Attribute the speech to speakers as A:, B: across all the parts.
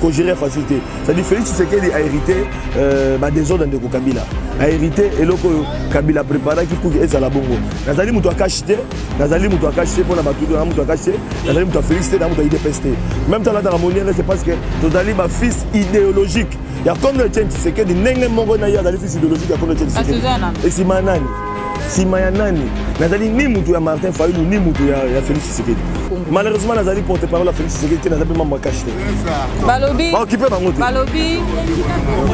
A: Kogérer facile te. C'est-à-dire, Félix Tshisekedi a hérité badésordre ya ndeko Kabila, a hérité eloko oyo Kabila préparaki pour ezala bongo. Nazali moto akashi te, nazali moto akashi te mpona bato, na moto akashi te, nazali moto ya Félix te, na moto ya UDPS te. Même temps nataka moniere, c'est parce que tozali bafils idéologique ya Kondo Etienne Tshisekedi, ndenge moko na ye azali fils idéologique ya Kondo Etienne Tshisekedi. Esima nani? Nsima ya nani? Nazali ni mutu ya Martin Fayulu, ni mutu ya Félix Tshisekedi. Malheureusement, nazali porte parole ya Félix Tshisekedi te, naza mpe mambo ya kashi te.
B: Balobi
A: baokipe bango te.
B: Balobi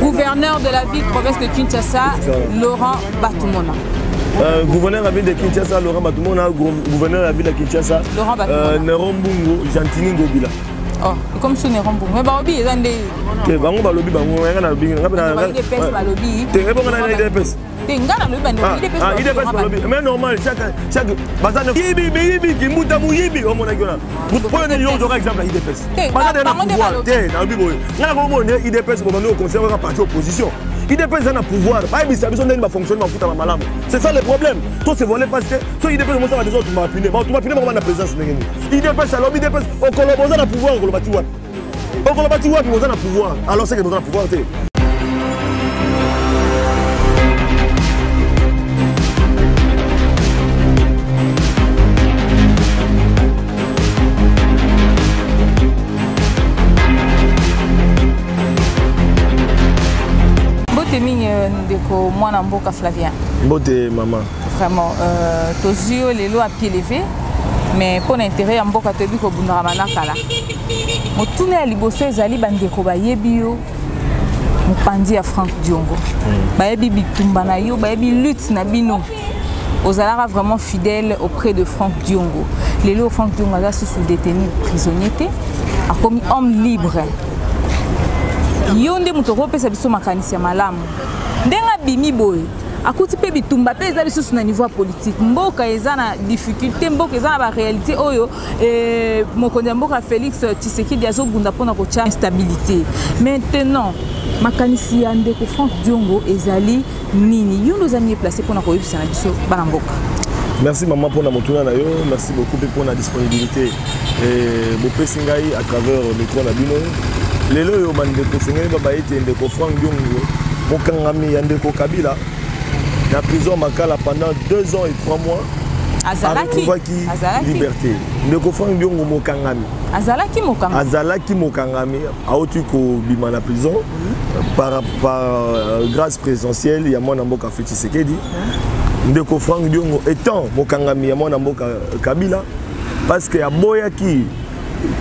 B: gouverneur de la ville province de Kinshasa, Laurent Batumona.
A: Gouverneur de la ville de Kinshasa, Laurent Batumona, gouverneur de la ville de Kinshasa,
B: Laurent Batumona.
A: Neron Mbungu, Gentini Ngobila.
B: Oh, comme so Neron Mbungu. Mais balobi eza nde.
A: Te, bango balobi, bango nga na lobi nga
B: na UDPS balobi.
A: Te, ebongo na UDPS.
B: Te, nga na lobi bandeko UDPS.
A: Ah, UDPS balobi, mais normal, chaque baza na yibi miyibi, kimbuta muyibi, omonaki wana mpo nini? Yo ozwaka exemple ya UDPS, baza na pouvoir te. Nalobi boye, nga na komona UDPS bobandi koconsidère kaka parti opposition. UDPS eza na pouvoir, bayebisa biso ndenge bafonctionne, bafutama malamu. C'est ça le problème. To se voler parce que so UDPS omosaka deja otumba bapine, baotumba pine bango bana présidence. Ndenge nini UDPS alobi UDPS okoloba oza na pouvoir? Okoloba ti wapi? Okoloba ti wapi? Boza na pouvoir, alors c'est que boza na pouvoir te.
B: Mbote mingi, ndeko mwana mboka Flavien.
A: Mbote, mama.
B: Vraiment, tozwi yo lelo à pied levé, mais mpo na intérêt ya mboka, toyebi kobundaka manakala. Motuna ya liboso ezali: bandeko bayebi yo mopanzi ya Frank Diongo, bayebi bitumba na yo, bayebi lutte na bino, ozalaka vraiment fidèle auprès de Frank Diongo. Lelo Frank Diongo aza susu détenu, prisonnier te, akomi homme libre. Yo nde moto okopesa biso makanisi ya malamu. Ndenge abimi boye, akuti mpe bitumba mpe eza lisusu na niveau ya politique, mboka eza na difficulté, mboka eza na baréalité oyo mokonzi ya mboka Félix Tshisekedi azobunda mpona kotia instabilité. Maintenant, makanisi ya ndeko Frank Diongo ezali nini? Yo nde oza mieux placé mpona koyebisa na biso bana mboka.
A: Merci, mama, mpona motuna na yo. Merci beaucoup mpe mpona disponibilité bopesi ngai à travers micro na bino lelo oyo. Bandeko, esengeli baba ete ndeko Frank Diongo, mokangami ya ndeko Kabila na prison Makala pendant 2 ans et 3 mois,
B: azalaki
A: liberté. Ndeko Frank Diongo, mokangami,
B: azalaki mokangami.
A: Azalaki mokangami, auti kobima na prison par grâce présidentielle ya mwana mboka Félix Tshisekedi. Ndeko Frank Diongo étant mokangami ya mwana mboka Kabila, parce que aboyaki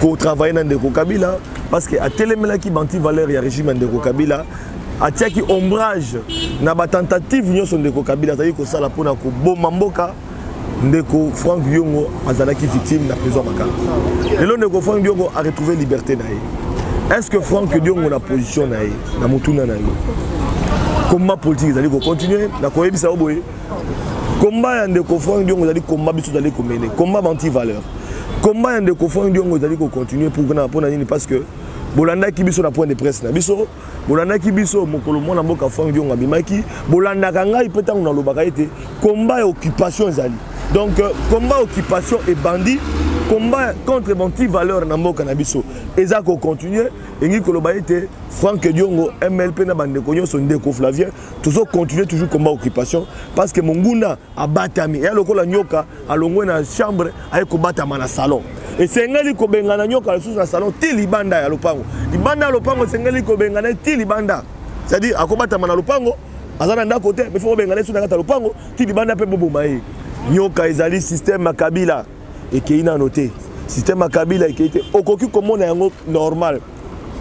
A: kotravaille na ndeko Kabila, parce que atelemelaki banti valeur ya régime ya ndeko Kabila, atiaki ombrage na batentative nyonso ndeko Kabila azalaki kosala mpona koboma mboka, ndeko Frank Diongo azalaki victime na prison Makala. Lelo ndeko Frank Diongo a retrouvé liberté na ye. Est ce que Frank Diongo na position na ye, na motuna na ye, combat politique ezali kocontinue? Na koyebisa yo boye, combat ya ndeko Frank Diongo ezali combat biso tozali komene, combat banti valeur. Combat ya ndeko Frank Diongo ezali kocontinue mpona nini? Parce que bolandaki biso na point de presse na biso, bolandaki biso mokolo mwana mboka Frank Diongo abimaki, bolandaka ngai mpe ntango nalobaka ete combat ya occupation ezali. Donc combat occupation ebandi, combat contre banti valeur na mboka na biso eza kocontinue. Engi koloba ete Frank Diongo, MLP na bandeko nyonso, ndeko Flavien, tozocontinue toujours combat occupation, parce que monguna abatami eya lokola nyoka alongwe na chambre, aye kobatama na salon. Esengeli kobengana nyoka lisusu na salon ti libanda ya lopango. Libanda ya lopango, esengeli kobengana ti libanda, c'est-à-dire akobatama na lopango, aza na ndako te, mais faut kobengana ye so na kati ya lopango ti libanda mpe boboma ye. Nyoka ezali système ya Kabila, ekei nano te. Système ya Kabila ekei te. Okoki komona yango normal,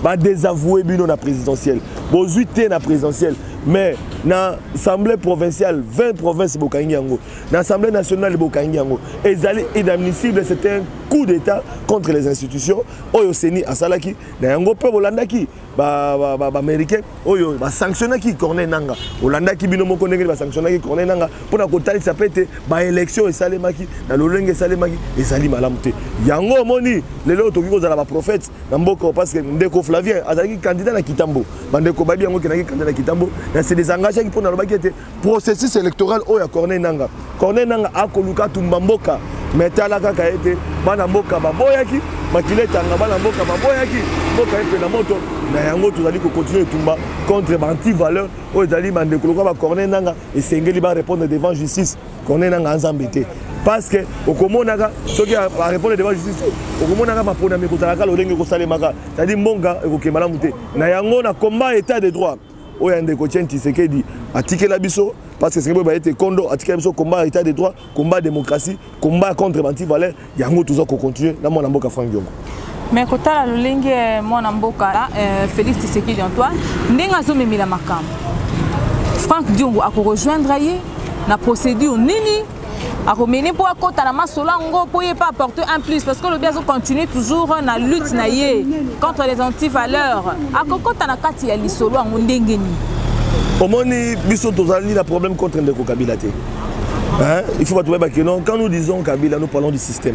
A: badésavoué bino na présidentielle, bozwi te na présidentielle, mais na assemblée provinciale, 20 provinces bokangi yango, na assemblée nationale bokangi yango. Ezali inadmissible. C'est un coup d'état contre les institutions oyo CENI asalaki na yango. Mpe bolandaki baaméricain oyo basanctionnaki Corneille Nanga, olandaki bino moko ndenge basanctionnaki Corneille Nanga mpona kotalisa mpe ete baélection esalemaki na lolenge esalemaki ezali malamu te. Yango omoni lelo tokoki kozala baprophète na mboka, parce que ndeko Flavien azalaki candidat na Kitambo. Bandeko bayebi yango, kendaki candidat na Kitambo, na se désengageaki mpo nalobaki ete processus électoral oyo ya Corneille Nanga, Corneille Nanga akoluka atumba mboka. Mais tala kaka ete bana mboka baboyaki makila etanga, bana mboka baboyaki mboka epela moto. Na yango tozali kocontinue etumba contre baanti-valeur oyo ezali bandeko lokola bacorneille Nanga. Esengeli barépondre devant justice. Corneille Nanga nzambe te, parce que okomonaka soki arépondre devant justice, okomonaka maponami ekozalaka lolenge ekosalemaka, c'est-à-dire mbonga ekokende malamu te. Na yango, na combat état de droit oyo ya ndeko Etienne Tshisekedi atikela biso, parce que esengeli boyeba ete kondo atikela biso combat état de droit, combat démocratie, combat contre banti-valeur. Yango toza kocontinue na mwana mboka Frank Diongo.
B: Mais kotala lolenge mwana mboka Félix Tshisekedi Antoine ndenge azomemela makambo, Frank Diongo akorejoindre ye na procédure nini akomene mpo akɔta na masolo yango, mpo ye mpe apporter un plus? Parce que olobi azocontinue toujours na lutte na ye contre les antivaleurs. Akokɔta na kati ya lisolo yango ndenge nini?
A: Omoni, biso tozali na problème contre ndeko Kabila te, hein? Il faut bato bayeba que non, quand nous disons Kabila, nous parlons du système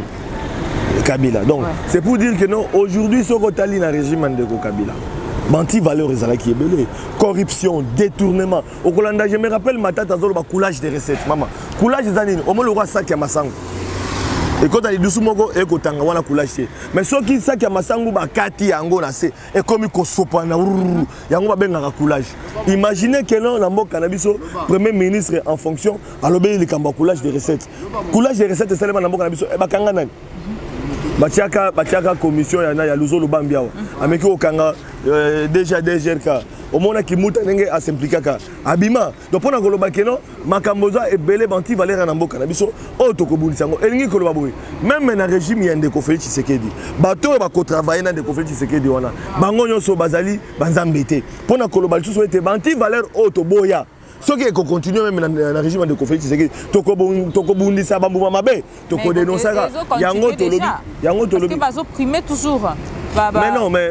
A: Kabila. Donc c'est pour dire que non, aujourd'hui, soki otali na régime ya ndeko Kabila, banti-valeur ezalaki ebele, corruption, détournement. Okolanda, je me rappelle, Matata azoloba coulage de recettes. Mama, coulage eza nini? Omoni lokwa saki ya masango ekota lidusu moko, ekotanga wana coulage te. Mais soki saki ya masango bakati yango na se, ekomi kosopana, yango babengaka coulage. Imaginez que non, na mboka na biso, premier ministre en fonction alobeli likambo ya coulage de recettes. Coulage de recettes esalema na mboka na biso, bakanga nani? Batiaka commission ya Luzolo Bambi awa, ameki kokanga déjà DGRK. Omonaki muta ndenge asimplikaka, abima. Donc mpo na koloba que non, makambo eza ebele, banti-valeur na mboka na biso oyo tokobundisa yango. Elingi koloba boye, même na régime ya ndeko Félix Tshisekedi, bato oyo bakotravaille na ndeko Félix Tshisekedi wana, bango nyonso bazali banzambe te. Mpo na koloba lisusu ete banti-valeur oyo toboya, soki ekocontinue même na régime ya ndeko Félix Tshisekedi, tokobundisa bambuma mabe, tokodénonsaka yango. Tolobi yango, tolobi.
B: Bazoprimer toujours.
A: Mais non, mais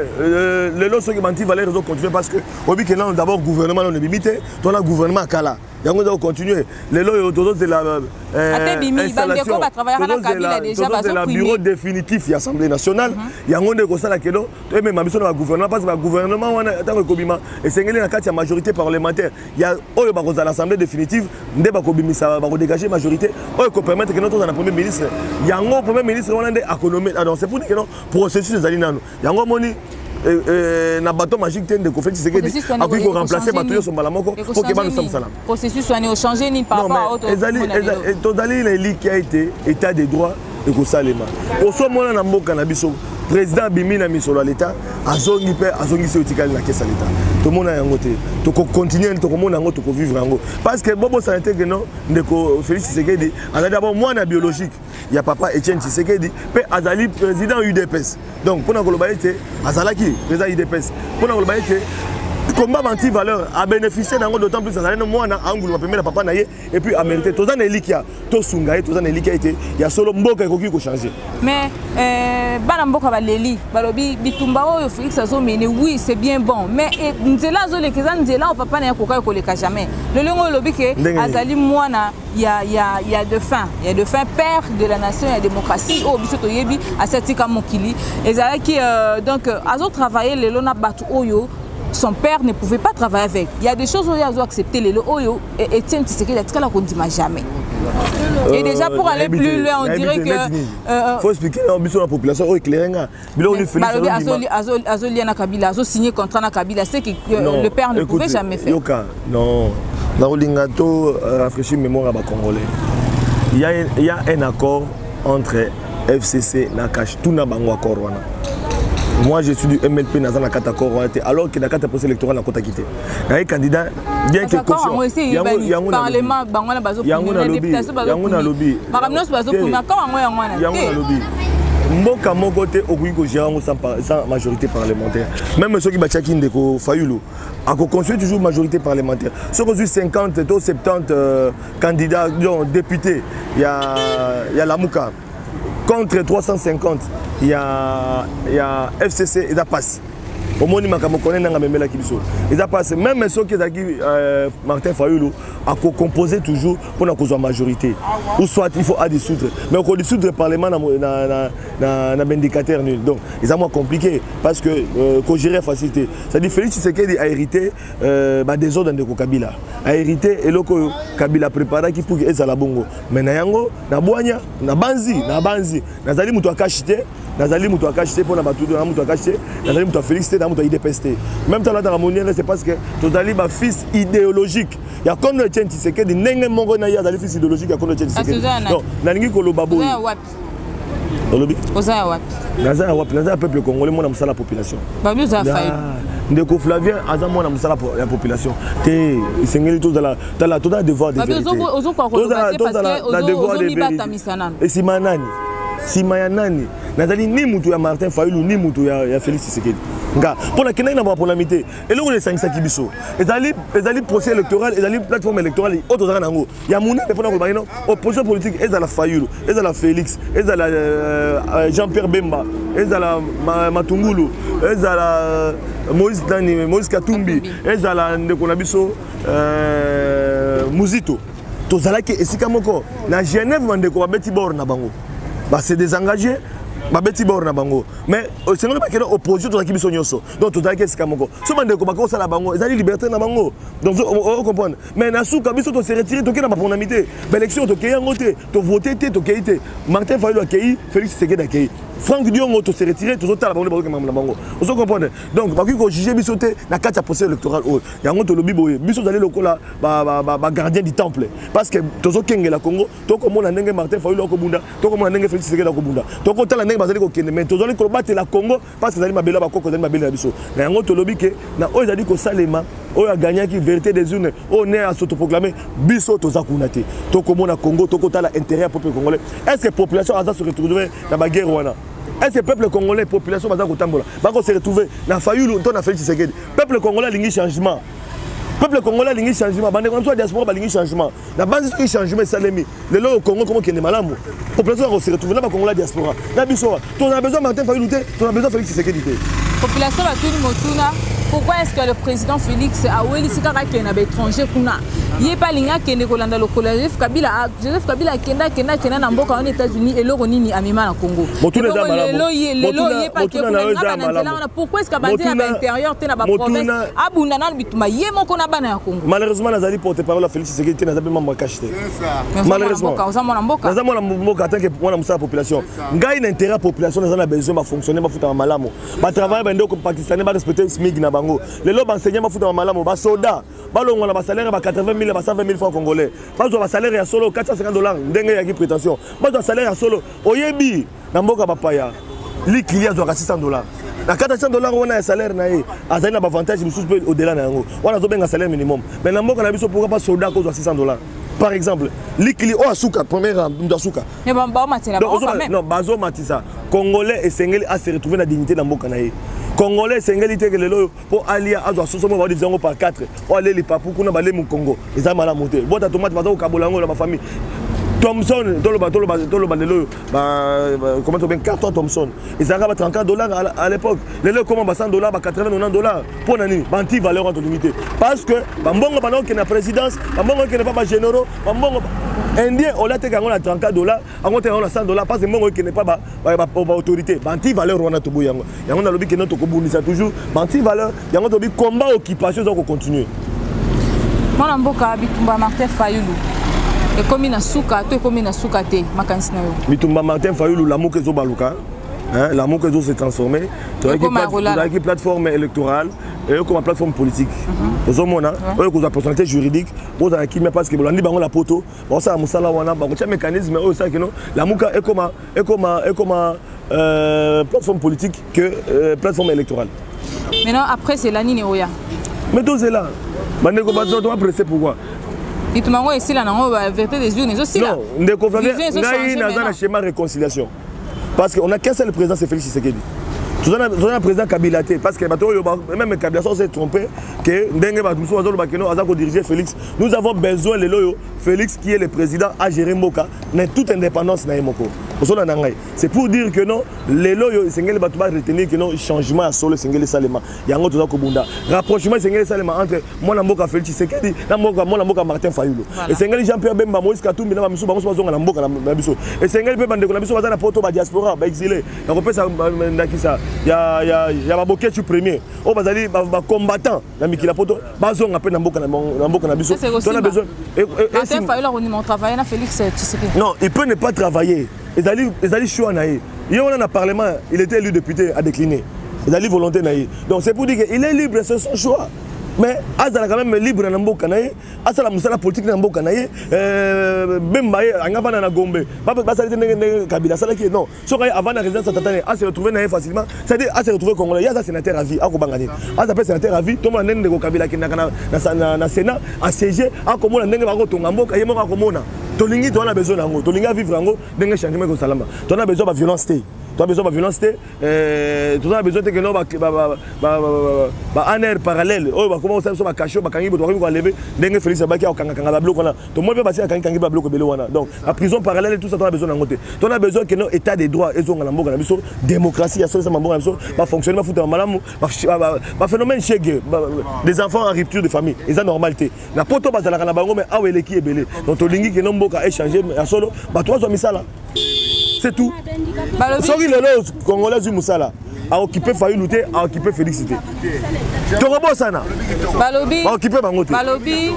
A: lelo soki banti-valeur ezocontinue, parce que oyebi que nano d'abord gouvernement nano ebimi te, tona gouvernement akala, yango eza kocontinue. Lelo oyo tozozela
B: tozozela
A: bureau définitif ya Assemblée nationale. Yango nde ekosala kelo emema biso na bagouvernement, parce que bagouvernement wana, ntango ekobima, esengeli na kati ya majorité parlementaire ya oyo bakozala assemblée définitive nde bakobimisa, bakodégage majorité oyo ekopermettre que non, tozala na premier ministre. Yango premier ministre wana nde akonommer. Donc c'est pour dire que non, processus ezali nano. Yango omoni, na bateau magique te. Ndeko Félix Tshisekedi akoki koremplace bato nyonso mbala moko po ke banosa mosala.
B: Processus wana ochange nini par rapport?
A: Tozali na elikya ete état de droit ekosalema. Osomona na mboka na biso, président abimi na misolo ya leta, azongi mpe azongisi oyo etikali na caisse ya leta. Tomona yango te, tokocontinue, tokomona yango, tokovivre yango, parce que bobosana te que non, ndeko Félix Tshisekedi azali d'abord mwana biologique ya papa Etienne Tshisekedi, mpe azali président UDPS. Donc mpona koloba ete azalaki président UDPS, mpona koloba ete combat anti valeur abénéficie nango, d'autant plus azali no mwana anguluma pembeni na papa na ye et puis amérité. Toza na elikya, tosunga ye. Toza na elikya ete ya solo mboka ekoki kochange.
B: Mais bana mboka baleli, balobi bitumba oyo Félix azomene, oui, c'est bien bon, mais nzela azoleka eza nzela oyo papa na ye akokaki koleka jamais. Lolenge oyo olobi ke azali mwana ya défunt père de la nation, ya démocratie oyo biso toyebi, asi atika mokili, ezalaki donc azotravaille lelo na bato oyo son père ne pouvait pas travailler avec. Il y a des choses oyo azo accepter lelo oyo Etienne Tshisekedi atikala kondima jamais. Et déjà, pour aller plus loin, on dirait que
A: faut expliquer na biso na population oyo, éclairer nga biloko ni
B: Félix azolia na Kabila, azosigner contrat na Kabila, c'est que le père ne pouvait jamais faire.
A: Yoka, non, nakolinga to rafraîchir mémoire ya bacongolais. Il y a un accord entre FCC na CACH. Tuna bango accord wana. Moi, je suis du MLP, naza na kati accord wana te, alors que na kati ya processus électoral nakotaki te, naye candidat, bien que
B: caution.
A: Yango
B: parlement, bango wana.
A: Yango nalobi, yango nalobi.
B: Makambo nyonso bazopima accord yango, yango wana.
A: Yango nalobi, mboka moko te okoki kogérer yango sans majorité parlementaire. Même soki batiaki ndeko Fayulu, akoconstruire toujours majorité parlementaire. Soki ozwi 50 to 70 candidats, donc député ya Lamuka contre 350 ya FCC, eza pasi. Omoni makambo Corneille Nanga amemelaki biso, eza mpasi. Même soki ezalaki Martin Fayulu, akocomposer toujours mpona kozwa majorité, ou soit il faut adissoudre, mais okodissoudre parlement na baindicateur nul. Donc eza mwa compliqué parce que kogérer facilité, c'est-à-dire Félix Tshisekedi a hérité badésordre ndeko Kabila a hérité, eloko oyo Kabila préparaki pour que ezala bongo. Mais na yango, na bwanya, na banzi, na banzi, nazali moto akashi te, nazali moto akashi te mpona bato na moto akashi te, nazali moto ya Félix te, na moto ya UDPS te. Même temps alataka moniere, c'est parce que tozali bafils idéologique ya Kondo Etienne Tshisekedi, ndenge moko na ye azali fils idéologique ya Kondo Etienne Tshisekedi. Donc nalingi koloba boye. Olobi?
B: Oza ya wapi?
A: Naza ya wapi? Naza ya peuple congolais, mwana mosala ya population.
B: Babi oza Fayulu.
A: Ndeko Flavien aza mwana mosala ya population te. Esengeli tozala, tala, toza devoir de vérité.
B: Tozala devoir de vérité.
A: Esima nani, nsima ya nani? Nazali ni mutu ya Martin Fayulu, ni mutu ya Félix Tshisekedi. Nga mpo nakendaki na baponami te. Eloko oyo esangisaki biso ezali procès électoral, ezali plateforme électorale oyo tozalaka na yango ya monene mpona koloba kino opposition politique, ezala Fayulu, ezala Félix, ezala Jean Pierre Bemba, ezala Matungulu, ezala Moïse nani, Moïse Katumbi, ezala ndeko na biso Muzito, tozalaki esika moko na Genève. Bandeko babeti bord na bango, base désengagé, babeti bord na bango, mais esengeli bakende opposition. Tozalaki biso nyonso, donc tozalaki esika moko. So bandeko bakosala bango, ezali liberté na bango, donc ocomprendre. Mais na suka, biso tose retire, tokei na baponami te, baélection tokei yango te, tovote te, tokei te. Martin Fayulu akei, Félix Tshisekedi akei, Frank Diongo, tose retire, tozotala bango nde bazokemama na bango. Ozo comprendre? Donc bakoki kojuge biso te na kati ya procès électoral oyo. Yango tolobi boye: biso tozali lokola bagardien du temple, parce que tozokengela Congo. Tokomona ndenge Martin Fayulu akobunda, tokomona ndenge Félix Tshisekedi akobunda, tokotala ndenge bazali kokende, mais tozali kobatela Congo parce que ezali mabele ya bakoko, ezali mabele na biso. Na yango tolobi ke na oyo ezali kosalema, oyo agagnaki vérité des urnes, oyo ne asautoproclame, biso toza kuna te. Tokomona Congo, tokotala intérêt ya peuple congolais. Est ce que population aza se retrouver na baguerre wana? Est ce que peuple congolais, population baza kotambola, bako se retrouver na Fayulu to na Félix Tshisekedi? Peuple congolais alingi changement, peuple congolais alingi changement. Bandeko na biso ya diaspora balingi changement. Na banzi, soki changement esalemi lelo oyo, Congo komo kende malamu, population ya kose retrouver na bacongolais ya diaspora na biso. Tozala besoin Martin Fayulu te, tozala besoin Félix Tshisekedi te.
B: Population batuni motuna: pourquoi est ce que le président Félix awelisi kaka akende na baétranger kuna? Ye mpe alingi akende kolanda lokolo ya Joseph Kabila. Joseph Kabila akende, akende, akende na mboka wana États-Unis, eloko nini amema na Congo? Lelo ye, lelo ye mpe ake kuna nga bana nzela wana. Pourquoi est ce que abandi na baintérieur te, na baprovince, abunda nanu bitumba ye moko na bana ya Congo?
A: Malheureusement, nazali porte parole ya Félix Tshisekedi te, naza mpe membre ya CACH te.
B: Malheureusement, oza mwana mboka.
A: Naza mwana mboka en tant que mwana mosala population. Ngai, na intérêt ya population, naza na besoin bafonctionnaire bafutama malamu, batravailleur, bandeko pakistanais barespecte SMIG na bango lelo, baenseignant bafutama malamu, basoda balongwa na basalaire ya ba 80 000, ba 120 000 francs congolais, bazwa basalaire ya solo 450 dollars ndenge eyaki prétention, bazwa salaire ya solo. Oyebi, na mboka bapaya, likili azwaka 600 dollars. Na kati ya 600 dollars wana ya salaire na ye, azali na baavantage mosusu mpe au-delà na yango wana azobenga salaire minimum. Mais na mboka na biso, pourquoi pas soldat kozwa 600 dollars, par exemple, likili oyo asuka première, moto asuka? Non, bazomatisa. Congolais esengeli ase retrouver na dignité na mboka na ye. Congolais esengeli te ke lelo oyo mpo alia, azwa soso mo baodiviser yango par 4, oyo aleli papu kuna bale mokongo, eza malamu te. Bota tomate, baza kokabola yango na bafamille Thomson. Toloba, toloba, toloba lelo oyo, comment tobengi carton Thomson ezalaka ba 34 dollars à l'époque, lelo ekoma ba 100 dollars, ba 80, 90 dollars. Mpo na nini? Banti valeur wana tolingi te, parce que bambongo banda kokende na présidence, bambongo ekende pa bagénéraux, bambongo indien olia teka yango na 34 dollars, yango teka yango na 100 dollars, parce que mbongo ekende pa baautorité. Banti valeur wana toboyi yango. Yango nalobi kende tokobundisa toujours banti valeur. Yango tobi combat occupation eza kocontinue.
B: Mwana mboka, bitumba Martin Fayulu ekomi na suka to ekomi na suka te, makanisi na yo?
A: Bitumba Martin Fayulu, Lamuka ezobaluka, Lamuka ezo se transformer. Tozalaki plateforme électorale, eyokoma plateforme politique. Ozomona oyo kozwa personnalité juridique, bozala kimia, parce que bolandi bango na poto, baosala mosala wana, bakotia mécanisme oyo esalaki no Lamuka ekoma plateforme politique que plateforme électorale.
B: Maintenant, après c'est la nini oya?
A: Mais tozela, bandeko, bato toapresse pourquoi?
B: Bitumba yango esila nango, vérité des urnes ezosila.
A: Non, ndeko Flavien, ngai naza na schéma réconciliation, parce que on a qu'un seul président, c'est Félix Tshisekedi. Toza na président Kabila te, parce que bato oyo, même Kabila so s'est trompé ke ndenge bato mosusu bazoloba keno aza kodiriger Félix. Nous avons besoin lelo oyo Félix qui est le président a géré mboka na toute indépendance na ye moko. Ozolanda ngai, c'est pour dire que non, lelo oyo esengeli bato baretenir que non, changement ya solo esengeli esalema. Yango toza kobunda, rapprochement esengeli esalema entre mwana mboka Félix Tshisekedi na mboka mwana mboka Martin Fayulu. Esengeli Jean Pierre Bemba, Moïse Katumbi na bamisu, bango bazonga na mboka na biso. Esengeli mpe bandeko na biso baza na poto, badiaspora, baexilé, nakopesa ndakisa ya babokechu premier oyo bazali bacombattant na mikili ya poto, bazonga mpe na mboka na biso. Tona besoin.
B: Martin Fayulu akondima travailler na Félix Tshisekedi?
A: Non, il peut ne pas travailler, ezali choix na ye. Ye wana na parlement, il était élu député, a décliné, ezali volonté na ye. Donc c'est pour dire que il est libre, c'est son choix, mais azala quand même libre na mboka na ye, asala mosala politique na mboka na ye. Bemba ye anga vanda na Gombe, basali te ndenge Kabila asalaki. Non, soki aye avant na résidence ya tata na ye, ase retrouver na ye facilement, c'est-à-dire ase retrouver congolais. Ye aza sénateur à vie, akobanga nini? Aza mpe sénateur à vie. Tomona ndenge ndeko Kabila akendaka na Sénat, asiége, akomona ndenge bakotonga mboka ye moko akomona. Tolingi, toza na besoin na yango, tolingi avivre yango ndenge changement ekosalama. Toza na besoin baviolence te, toza besoin baviolence te, toza na besoin te keno ba ANR parallèle oyo bakoma kosala biso bacachot, bakangi boto, bakomi koenlever ndenge Félix abaki akokangakanga babiloko wana. Tomoni mpe basi akangikangi babiloko ebele wana. Donc la prison parallèle, tout ça, toza na besoin nango te. Toza na besoin keno état de droit ezonga na mboka na biso, démocratie ya solo eza na mboka na biso, bafonctionnaire bafutama malamu. Baphénomène chegue, des enfants en rupture de famille, eza normal te. Na poto bazalaka na bango, mais awa eleki ebele. Donc tolingi keno mboka échange ya solo, bato bazwa misala, c'est tout. Soki lelo congolais azwi mosala, aokipe Fayulu te, aokipe Félix te, tokobosana.
B: Balobi
A: baokipe bango te.
B: Balobi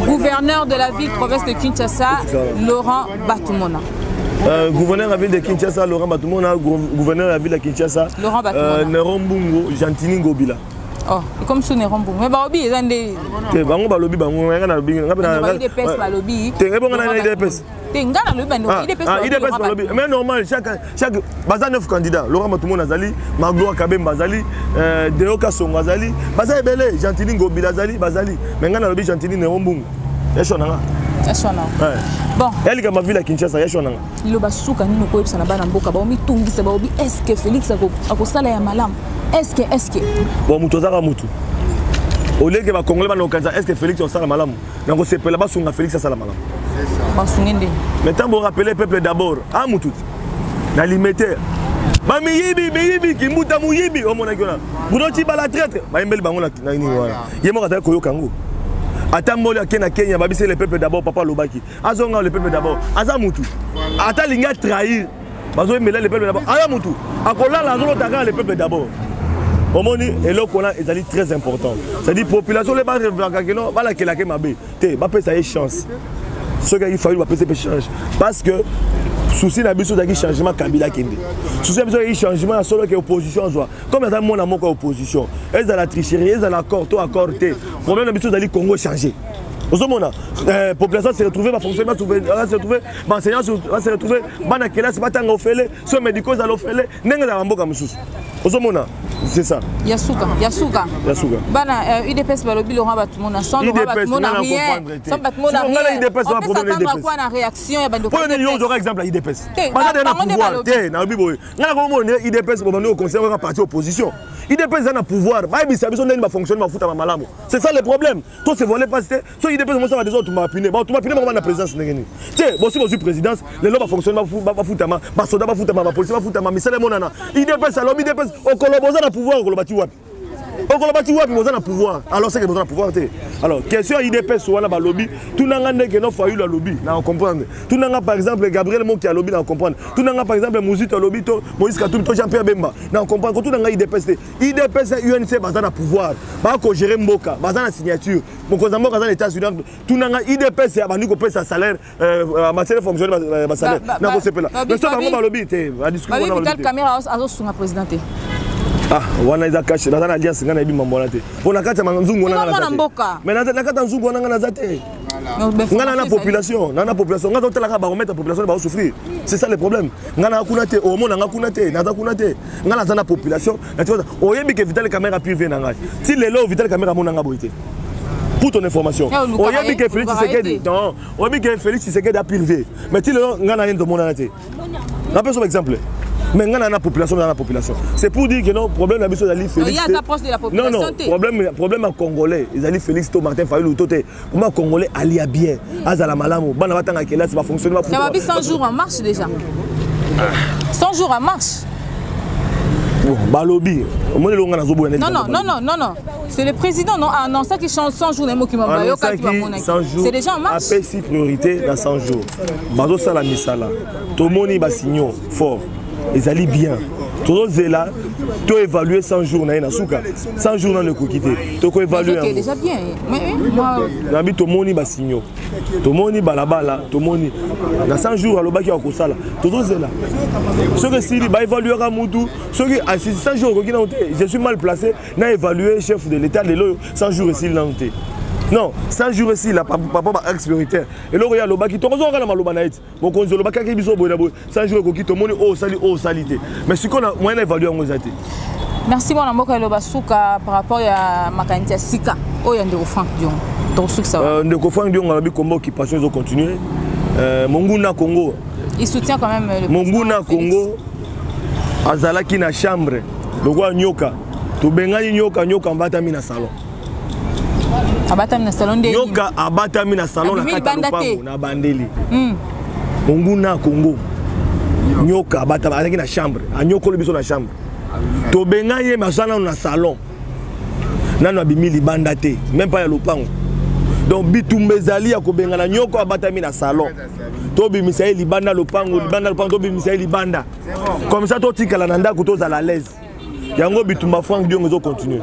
B: gouverneur de la ville province de Kinshasa, Laurent Batumona.
A: Gouverneur de la ville de Kinshasa, Laurent Batumona, gouverneur de la ville de Kinshasa,
B: Laurent Batumona.
A: Néron Mbungo, Gentini Ngobila.
B: Oh, comme so Néron Mbungo, mais balobi eza nde
A: Te, bango balobi, bango nga nalobi nga mpe
B: UDPS balobi.
A: Te, ngai bongo na UDPS.
B: Te, nga nalobi bandeko UDPS.
A: Ah, UDPS balobi, mais normal, chaque baza neuf candidats. Laurent Batumona azali, Magloire Kabemba azali, Deo Kasongo azali, baza ebele, Gentini Ngobila azali, bazali, mais ngai nalobi Gentini Néron Mbungu ya na nga.
B: Yasho na. Bon.
A: Ya likambo ville ya Kinshasa, ya na nga.
B: Liloba suka nini okoyebisa na bana mboka baomitungisa, baobi est ce que Félix akosala ya malamu, est ce que?
A: Bon, moto azaka motu oleke bacongolais bana kokanisa est ce que Félix osala malamu, nakosepela basunga Félix asala malamu.
B: Basunge ndenge?
A: Mais ntango borappeler peuple d'abord a mutu ti na limete, bamiyibi miyibi, kimbuta moyibi, omonaki wana Bruno Tshibala traître, bayembeli bango na nini wana, ye moko azali koyoka yango. Ata mboli ake na Kenya, babisi le peuple d'abord. Papa alobaki azonga, le peuple d'abord. Aza mutu, ata alingi atrahir, bazoyembela le peuple d'abord. Aza mutu akolala, azolota kaka le peuple d'abord. Omoni eloko wana ezali très important, c'est-à-dire population le barevlaka keno balakelake mabe te, bapesa ye chance. Soki ayaki Fayulu, bapesa mpe chance, parce que souci na biso ezalaki changement, Kabila akende. Souci na biso ezalaki changement ya solo, ke opposition azwa comme aza mwana moko ya opposition, ezala tricherie, ezala accord to accord te, problème na biso ezali Congo changer. Ozomona population se retrouver, bafonctionnaire se retrouver, baenseignant se retrouver, bana kelasi batanga ofele, soins médicaux ezala ofele ndenge ezala mboka mosusu. Ozomona, c'est ça.
B: Ya suka, ya suka.
A: Ya suka.
B: Bana UDPS balobi Laurent Batumona, sans Laurent Batumona rien, sans Batumona rien.
A: UDPS
B: on peut s'attendre à quoi na réaction ya bandeko?
A: Mpo nini yo ozwaka exemple ya UDPS? Baza na pouvoir te. Nalobi boye, ngai nakomona UDPS bobandi koconsidère kaka parti opposition. UDPS eza na pouvoir, bayebisa biso ndenge bafonctionne, bafutama malamu. C'est ça le problème. To se voile pas te. So UDPS mosala déjà otumba bapine, baotumba pine bango bana présidence ndenge nini te? Bosi bozwi présidence lelo, bafonctionne bafutama, basoda bafutama, bapolisier bafutama, misala emonana. UDPS alobi, UDPS okoloba oza na pouvoir, okoloba ti wapi? Okoloba ti wapi? Boza na pouvoir, alors c'est que boza na pouvoir te. Alors question ya UDPS wana balobi, tunanga ndenge no Fayulu alobi na comprendre. Tunanga par exemple Gabriel Moki alobi na comprendre. Tunanga par exemple Muzito alobi, to Moïse Katumbi, to Jean Pierre Bemba na comprendre. Kotunanga UDPS te. UDPS, UNC baza na pouvoir, bakogérer mboka, baza na signature, mokonzi ya mboka aza na États-Unis. Tunanga UDPS abandi kopesa salaire, matière fonctionnaire basalaire, na kosepela. Mais so bango balobi te, badiscours
B: wana balobi te. Kamerhe azosunga président te.
A: Ah, wana eza cash, naza na alliance, ngai nayebi mambo wana te. Mpo na kati ya nzungu wana ngai naza te, mais na kati ya nzungu wana ngai naza te. Ngai na population, na population, ngai azotalaka baromètre population bazosouffrir, c'est ça le problème. Ngai na kuna te, omona ngai kuna te, naza kuna te, ngai naza na population. Oyebi ke Vital Kamerhe privé na ngai ti lelo, Vital Kamerhe amona ngai boye te, pour ton information. Oyebi ke Félix Tshisekedi, non, oyebi ke Félix Tshisekedi a privé, mais ti lelo ngai na ye ndomonana te. Napesa exemple, mais ngai na population, na population. C'est pour dire que non, problème na biso ezali Félix. Non, non, problème ya congolais ezali Félix to Martin Fayulu to te. Kuma congolais alia bien, azala malamu, bana batanga kelasi, bafonctionne.
B: Babi 100 jours en marche déjà. 100 jours en marche.
A: Bon, balobi omoni elonga nazoboya.
B: Non, non, non, non, non, non, c'est le président, non, annonçaki 100 jours na mokili bayokaki, bamonaki, c'est déjà en marche.
A: Apesi priorité na 100 jours, bazosala misala, tomoni basignaux fort, ezali bien. Tozozela to évaluer 100 jours na ye na suka. 100 jours nano ekoki te, tokoévalue.
B: Yango déjà bien, moi.
A: Nabi tomoni basignaux, tomoni balabala, tomoni na 100 jours alobaki ya kosala. Tozozela soki esili, baévaluaka mutu soki asisi 100 jours ekoki nano te. Je suis mal placé na évaluer chef de l'État lelo oyo 100 jours esili nano te. Non, 100 jours esili, papa, ba axe prioritaire, eloko ye alobaki, tokozonga na maloba na ye ti mokonzi olobakaki biso boye na boye, 100 jours ekoki, tomoni oyo osali, oyo osali te, mais sikoyo moyen na évalue yango eza te.
B: Merci, mwana mboka. Eloba suka par rapport ya makanisi ya sika oyo ya ndeko Frank Diongo, tokosukisa.
A: Ndeko Frank Diongo alobi komba occupation ezocontinue, monguna Congo.
B: Il soutient quand même le
A: Monguna Congo azalaki na chambre lokola nyoka, tobengani nyoka, nyoka abatami na salon.
B: Abatami na salon nde?
A: Nyoka abatami na salon na kati ya lopango na bandeli. Monguna Congo, nyoka abatami, azalaki na chambre, anyokoli biso na chambre, tobengani ye, aza nano na salon, nano abimi libanda te, même pas ya lopango. Donc bitumba ezali ya kobengana nyoko abatami na salon, tobimisa ye libanda lopango, libanda lopango, tobimisa ye libanda, comme ça totikala na ndako, tozala à l'aise. Yango bitumba Frank Diongo ezocontinue.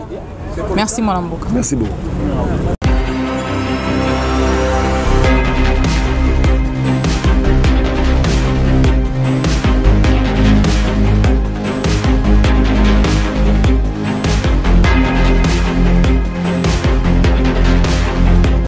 B: Merci, mwana mboka.
A: Merci beaucoup.